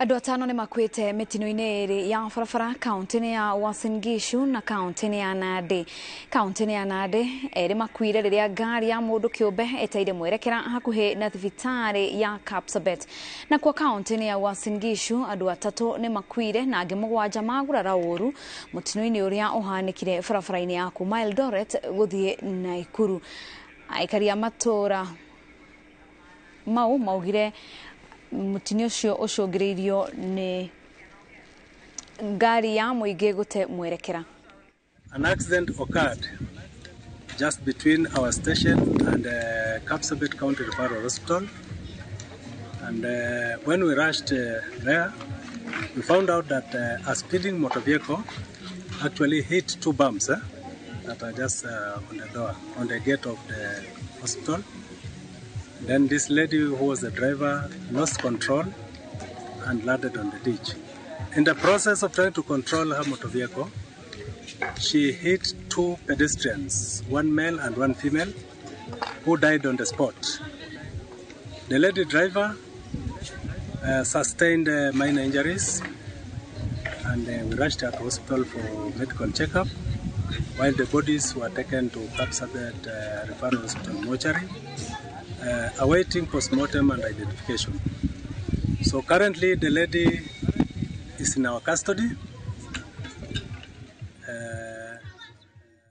Andũ atano nĩ makuĩte mĩtino-inĩ ĩrĩ ya barabara kaunti-inĩ ya Uasin Gishu na kaunti-inĩ ya Nandi. Kaunti-inĩ ya Nandi erĩ makuire rĩrĩa ngari ya mũndũ kĩũmbe ĩteire mwerekera hakuhĩ na thibitarĩ ya Kapsabet. Nakuo kaunti-inĩ ya Uasin Gishu andũ atatũ nĩ makuire na angĩ mũgwanja magurara ũru mũtino-inĩ ũrĩa ũhanĩkire barabara-inĩ ya kuma Eldoret gũthiĩ Naikuru. Aikari a matũũra mau maugire mũtino ũcio ũcũngĩrĩirio nĩ ngari ya mũingĩ gũte mwerekera. An accident occurred just between our station and Kapsabet County Referral Hospital. And when we rushed there, we found out that a speeding motor vehicle actually hit two bumps that are just on the door, on the gate of the hospital. Then this lady who was the driver lost control and landed on the ditch. In the process of trying to control her motor vehicle, she hit two pedestrians, one male and one female, who died on the spot. The lady driver sustained minor injuries, and we rushed her to hospital for medical checkup, while the bodies were taken to Kapsabet Referral Hospital mortuary, awaiting postmortem and identification. So currently the lady is in our custody.